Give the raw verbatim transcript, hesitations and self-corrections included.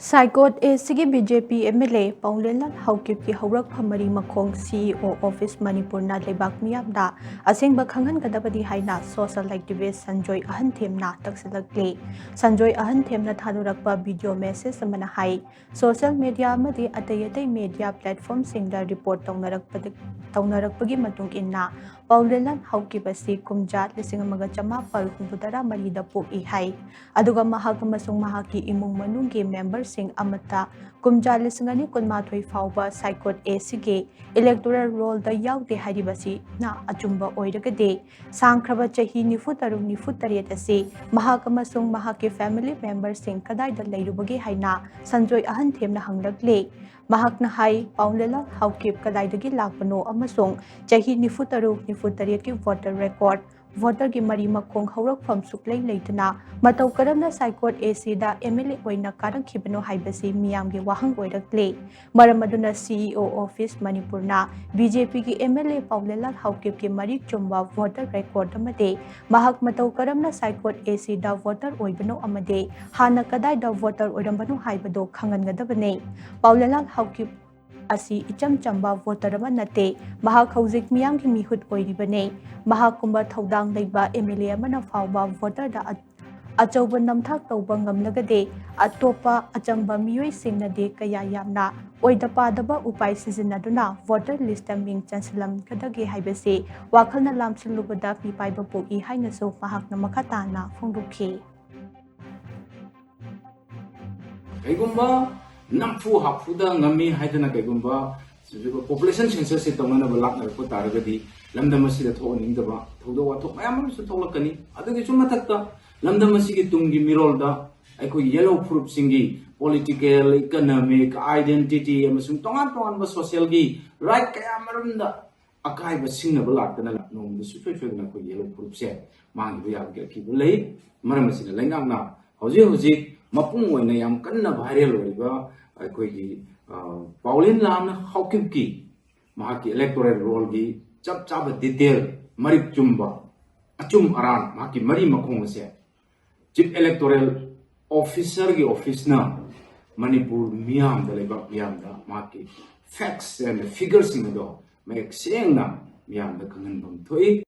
ꯁꯥꯏꯀꯣꯠ ꯑꯦꯁꯤꯒꯤ B J P M L A Paolenlal ꯍꯥꯎꯀꯤꯞꯀꯤ ꯍꯧꯔꯛꯐꯝ ꯃꯔꯤ ꯃꯈꯣꯡ ꯁꯤ ꯏ ꯑꯣ ꯑꯣꯐꯤꯁ ꯃꯅꯤꯄꯨꯔꯅ ꯂꯩꯕꯥꯛ ꯃꯤꯌꯥꯝꯗ ꯑꯁꯦꯡꯕ ꯈꯪꯍꯟꯒꯗꯕꯅꯤ ꯍꯥꯏꯅ social ꯑꯦꯛꯇꯤꯚꯤꯁ꯭ꯠ Sanjoy ꯑꯍꯟꯊꯦꯝꯅ ꯇꯛꯁꯤꯜꯂꯛꯂꯤ꯫ Sanjoy ꯑꯍꯟꯊꯦꯝꯅ ꯊꯥꯗꯣꯔꯛꯄ video message ꯑꯃꯅ ꯍꯥꯏ, ꯁꯣꯁꯤꯌꯦꯜ ꯃꯤꯗꯤꯌꯥ ꯑꯃꯗꯤ ꯑꯇꯩ ꯑꯇꯩ ꯃꯤꯗꯤꯌꯥ ꯄ꯭ꯂꯦꯠꯐꯣꯔꯝꯁꯤꯡꯗ ꯔꯤꯄꯣꯔꯠ ꯇꯧꯅꯔꯛꯄꯗ-, ꯇꯧꯅꯔꯛꯄꯒꯤ ꯃꯇꯨꯡ ꯏꯟꯅ ꯄꯥꯎꯂꯦꯟꯂꯥꯜ ꯍꯥꯎꯀꯤꯞ ꯑꯁꯤ ꯀꯨꯝꯖꯥ ꯂꯤꯁꯤꯡ ꯑꯃꯒ ꯆꯃꯥꯄꯜ ꯍꯨꯝꯐꯨꯇꯔꯥ ꯃꯔꯤꯗ ꯄꯣꯛꯏ ꯍꯥꯏ꯫ ꯑꯗꯨꯒ ꯃꯍꯥꯛ ꯑꯃꯁꯨꯡ ꯃꯍꯥꯛꯀꯤ ꯏꯃꯨꯡ ꯃꯅꯨꯡꯒꯤ ꯃꯦꯝꯕꯔꯁꯤꯡ ꯑꯃꯠꯇ ꯀꯨꯝꯖꯥ ꯂꯤꯁꯤꯡ ꯑꯅꯤ ꯀꯨꯟꯃꯥꯊꯣꯏ ꯐꯥꯎꯕ ꯁꯥꯏꯀꯣꯠ ꯑꯦꯁꯤꯒꯤ ꯏꯂꯦꯛꯇꯣꯔꯦꯜ ꯔꯣꯜꯗ ꯌꯥꯎꯗꯦ ꯍꯥꯏꯔꯤꯕꯁꯤꯅ ꯑꯆꯨꯝꯕ ꯑꯣꯏꯔꯒꯗꯤ, ꯁꯥꯡꯈ꯭ꯔꯕ ꯆꯍꯤ ꯅꯤꯐꯨ ꯇꯔꯨꯛ ꯅꯤꯐꯨ ꯇꯔꯦꯠ ꯑꯁꯤ ꯃꯍꯥꯛ ꯑꯃꯁꯨꯡ ꯃꯍꯥꯛꯀꯤ ꯐꯦꯃꯤꯂꯤ ꯃꯦꯝꯕꯔꯁꯤꯡ ꯀꯗꯥꯏꯗ ꯂꯩꯔꯨꯕꯒꯦ ꯍꯥꯏꯅ ꯁꯟꯖꯣꯏ ꯑꯍꯟꯊꯦꯝꯅ ꯍꯪꯂꯛꯂꯤ꯫ ꯃꯍꯥꯛꯅ ꯍꯥꯏ, ꯄꯥꯎꯂꯦꯟꯂꯥꯜ ꯍꯥꯎꯀꯤꯞ ꯀꯗꯥꯏꯗꯒꯤ ꯂꯥꯛꯄꯅꯣ ꯑꯃꯁꯨꯡ ꯆꯍꯤ ꯅꯤꯐꯨ ꯇꯔꯨꯛ ꯅꯤꯐꯨ ꯇꯔꯦꯠꯀꯤ ꯚꯣꯇꯔ ꯔꯦꯀꯣꯔꯗ, ꯚꯣꯇꯔꯒꯤ ꯃꯔꯤ ꯃꯈꯣꯡ ꯍꯧꯔꯛꯐꯝ ꯁꯨꯛꯂꯩ ꯂꯩꯇꯅ ꯃꯇꯧ ꯀꯔꯝꯅ ꯁꯥꯏꯀꯣꯠ ꯑꯦꯁꯤꯗ ꯑꯦꯝ ꯑꯦꯜ ꯑꯦ ꯑꯣꯏꯅ ꯀꯥꯔꯛꯈꯤꯕꯅꯣ ꯍꯥꯏꯕꯁꯤ ꯃꯤꯌꯥꯝꯒꯤ ꯋꯥꯍꯪ ꯑꯣꯏꯔꯛꯂꯤ꯫ ꯃꯔꯝ ꯑꯗꯨꯅ ꯁꯤ ꯏ ꯑꯣ ꯑꯣꯐꯤꯁ ꯃꯅꯤꯄꯨꯔꯅ ꯕꯤ ꯖꯦ ꯄꯤꯒꯤ ꯑꯦꯝ ꯑꯦꯜ ꯑꯦ ꯄꯥꯎꯂꯦꯟꯂꯥꯜ ꯍꯥꯎꯀꯤꯞꯀꯤ ꯃꯔꯤꯛ ꯆꯨꯝꯕ ꯚꯣꯇꯔ ꯔꯦꯀꯣꯔꯗ ꯑꯃꯗꯤ ꯃꯍꯥꯛ ꯃꯇꯧ ꯀꯔꯝꯅ ꯁꯥꯏꯀꯣꯠ ꯑꯦꯁꯤꯗ ꯚꯣꯇꯔ ꯑꯣꯏꯕꯅꯣ ꯑꯃꯗꯤ ꯍꯥꯟꯅ ꯀꯗꯥꯏꯗ ꯚꯣꯇꯔ ꯑꯣꯏꯔꯝꯕꯅꯣ ꯍꯥꯏꯕꯗꯨ ꯈꯪꯍꯟꯒꯗꯕꯅꯤ꯫ ꯄꯥꯎꯂꯦꯟꯂꯥꯜ ꯍꯥꯎꯀꯤꯞ ꯑꯁꯤ ꯏꯆꯝ ꯆꯝꯕ ꯚꯣꯇꯔ ꯑꯃ ꯅꯠꯇꯦ꯫ ꯃꯍꯥꯛ ꯍꯧꯖꯤꯛ ꯃꯤꯌꯥꯝꯒꯤ ꯃꯤꯍꯨꯠ ꯑꯣꯏꯔꯤꯕꯅꯤ꯫ ꯃꯍꯥꯛꯀꯨꯝꯕ ꯊꯧꯗꯥꯡ ꯂꯩꯕ ꯑꯦꯝ ꯑꯦꯜ ꯑꯦ ꯑꯃꯅ ꯐꯥꯎꯕ ꯚꯣꯇꯔꯗ ꯑ-, ꯑꯆꯧꯕ ꯅꯝꯊꯥꯛ ꯇꯧꯕ ꯉꯝꯂꯒꯗꯤ, ꯑꯇꯣꯞꯄ ꯑꯆꯝꯕ ꯃꯤꯑꯣꯏꯁꯤꯡꯅꯗꯤ ꯀꯌꯥ ꯌꯥꯝꯅ ꯑꯣꯏꯗ ꯄꯥꯗꯕ ꯎꯄꯥꯏ ꯁꯤꯖꯤꯟꯅꯗꯨꯅ ꯚꯣꯇꯔ ꯂꯤꯁ꯭ꯠꯇ ꯃꯤꯡ ꯆꯟꯁꯤꯜꯂꯝꯒꯗꯒꯦ ꯍꯥꯏꯕꯁꯤ ꯋꯥꯈꯜꯅ ꯂꯥꯝꯁꯤꯜꯂꯨꯕꯗ ꯃꯤꯄꯥꯏꯕ ꯄꯣꯛꯏ ꯍꯥꯏꯅꯁꯨ ꯃꯍꯥꯛꯅ ꯃꯈꯥ ꯇꯥꯅ ꯐꯣꯡꯗꯣꯛꯈꯤ꯫ ꯀꯩꯒꯨꯝꯕ ꯅꯝꯐꯨ ꯍꯥꯐꯨꯗ ꯉꯝꯃꯤ ꯍꯥꯏꯗꯅ ꯀꯩꯒꯨꯝꯕ ꯄꯣꯄꯨꯂꯦꯁꯟ ꯁꯦꯟꯁꯁꯁꯦ ꯇꯧꯅꯅꯕ ꯂꯥꯛꯅꯔꯛꯄ ꯇꯥꯔꯒꯗꯤ, ꯂꯝꯗꯝ ꯑꯁꯤꯗ ꯊꯣꯛꯍꯟꯅꯤꯡꯗꯕ ꯊꯧꯗꯣꯛ ꯋꯥꯊꯣꯛ ꯃꯌꯥꯝ ꯑꯃꯁꯨ ꯊꯣꯛꯂꯛꯀꯅꯤ꯫ ꯑꯗꯨꯒꯤꯁꯨ ꯃꯊꯛꯇ, ꯂꯝꯗꯝ ꯑꯁꯤꯒꯤ ꯇꯨꯡꯒꯤ ꯃꯤꯔꯣꯜꯗ ꯑꯩꯈꯣꯏꯒꯤ ꯌꯦꯜꯍꯧ ꯐꯨꯔꯨꯞꯁꯤꯡꯒꯤ ꯄꯣꯂꯤꯇꯤꯀꯦꯜ, ꯏꯀꯅꯣꯃꯤꯛ, ꯑꯥꯏꯗꯦꯟꯇꯤꯇꯤ ꯑꯃꯁꯨꯡ ꯇꯣꯉꯥꯟ ꯇꯣꯉꯥꯟꯕ ꯁꯣꯁꯤꯌꯦꯜꯒꯤ ꯔꯥꯏꯠ ꯀꯌꯥ ꯑꯃꯔꯣꯝꯗ ꯑꯀꯥꯏꯕ ꯁꯤꯡꯅꯕ ꯂꯥꯛꯇꯅ ꯅꯣꯡꯃꯗꯤ ꯁꯨꯡꯁꯣꯏ ꯁꯣꯏꯗꯅ ꯑꯩꯈꯣꯏꯒꯤ ꯌꯦꯜꯍꯧ ꯐꯨꯔꯨꯞꯁꯦ ꯃꯥꯡꯈꯤꯕ ꯌꯥꯕꯒꯤ ꯑꯀꯤꯕ ꯂꯩ꯫ ꯃꯔꯝ ꯑꯁꯤꯅ ꯂꯩꯉꯥꯛꯅ ꯍꯧꯖꯤꯛ ꯍꯧꯖꯤꯛ ꯃꯄꯨꯡ ꯑꯣꯏꯅ ꯌꯥꯝ ꯀꯟꯅ ꯚꯥꯏꯔꯦꯜ ꯑꯣꯏꯔꯤꯕ ꯑꯩꯈꯣꯏꯒꯤ, ꯑ, ꯄꯥꯎꯂꯦꯟꯂꯥꯜ ꯍꯥꯎꯀꯤꯞꯀꯤ ꯃꯍꯥꯛꯀꯤ ꯏꯂꯦꯛꯇꯣꯔꯦꯜ ꯔꯣꯜꯒꯤ ꯆꯞ ꯆꯥꯕ ꯗꯤꯇꯦꯜ, ꯃꯔꯤꯛ ꯆꯨꯝꯕ, ꯑꯆꯨꯝ ꯑꯔꯥꯟ, ꯃꯍꯥꯛꯀꯤ ꯃꯔꯤ ꯃꯈꯣꯡ ꯑꯁꯦ ꯆꯤꯐ ꯏꯂꯦꯛꯇꯣꯔꯦꯜ ꯑꯣꯐꯤꯁꯔꯒꯤ ꯑꯣꯐꯤꯁꯅ ꯃꯅꯤꯄꯨꯔ ꯃꯤꯌꯥꯝꯗ, ꯂꯩꯕꯥꯛ ꯃꯤꯌꯥꯝꯗ ꯃꯍꯥꯛꯀꯤ facts and figureꯁꯤꯡ ꯑꯗꯣ ꯃꯌꯦꯛ ꯁꯦꯡꯅ ꯃꯤꯌꯥꯝꯗ ꯈꯪꯍꯟꯐꯝ ꯊꯣꯛꯏ꯫